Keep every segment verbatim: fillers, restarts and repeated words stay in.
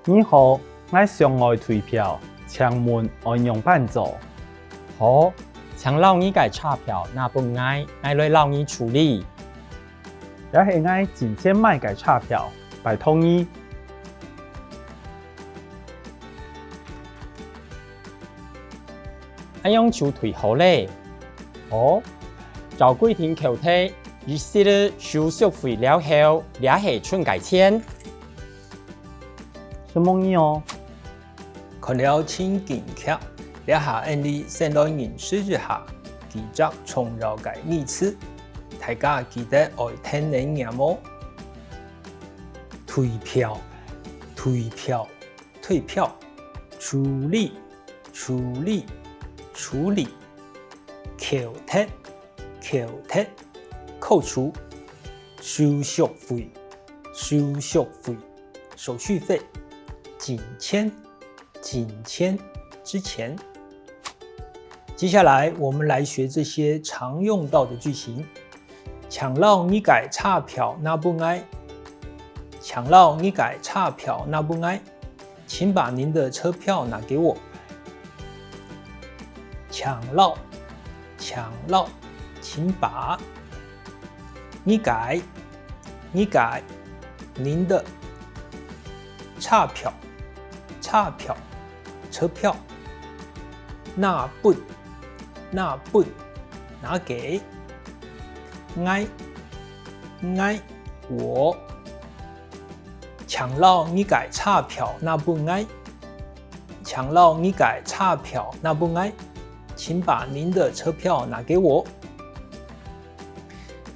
你好，𠊎想愛退票，請問愛仰般做？好，請摎你个車票拿分𠊎，𠊎來摎你處理。這係𠊎進前買个車票，拜託你。恁樣就退好了。好，照規定扣忒，入息仔手續費了後，這係賰个錢。 承蒙你哦。看了情景劇，這下𠊎俚先來認識一下幾隻重要个語詞，大家記得愛跈等唸哦。退票，退票，退票，處理，處理，處理，扣忒， 扣忒，扣除，手續費，手續費，手續費，金錢，金錢，之前。接下來，我們來學這些常用到的句型。請摎你个車票拿分𠊎。請摎你个車票拿分𠊎。 請把您的車票拿給我。請摎，請摎，請把。你个，你个，您的。車票，車票，車票。拿分，拿分，拿給。𠊎，𠊎，我。 請摎你个車票拿分𠊎。請摎你个車票拿分𠊎。請把您的車票拿給我。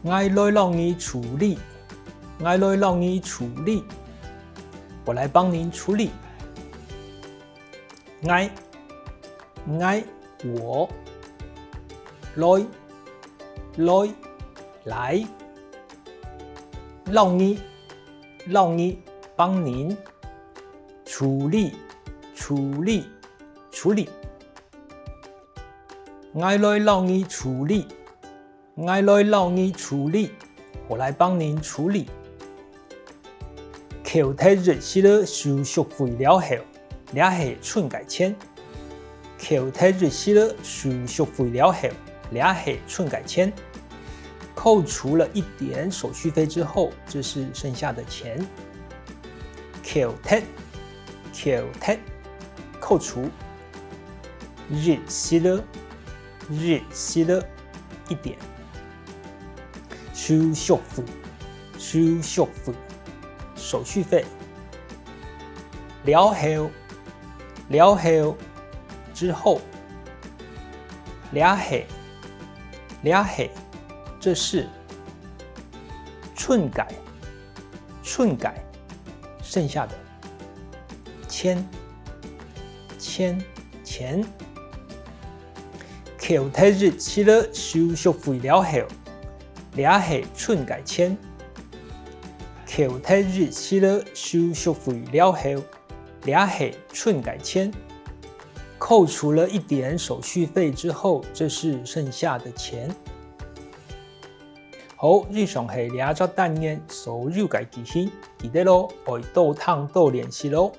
𠊎來摎你處理。𠊎來摎你處理。我來幫您處理。𠊎，𠊎，我。來，來，來。摎你， 摎你，幫您。處理，處理，處理。𠊎來摎你處理。𠊎來摎你處理。我來幫您處理。扣忒入息仔手續費了後， 這係賰个錢。扣忒入息仔手續費了後，這係賰个錢。扣除了一點手續費之後，這是剩下的錢。扣忒，扣忒，扣除。入息仔，入息仔，一點。手續費，手續費，手續費。了後， 了後，之後。這係，這係，這是。賰个，賰个，剩下的。錢，錢，錢。扣忒入息仔手續費了後，這係賰个錢。扣忒入息仔手續費了後， 這係賰个錢。扣除了一點手續費之後，這是剩下的錢。好，以上係這隻單元所有个句型，記得哦，愛多聽多練習哦。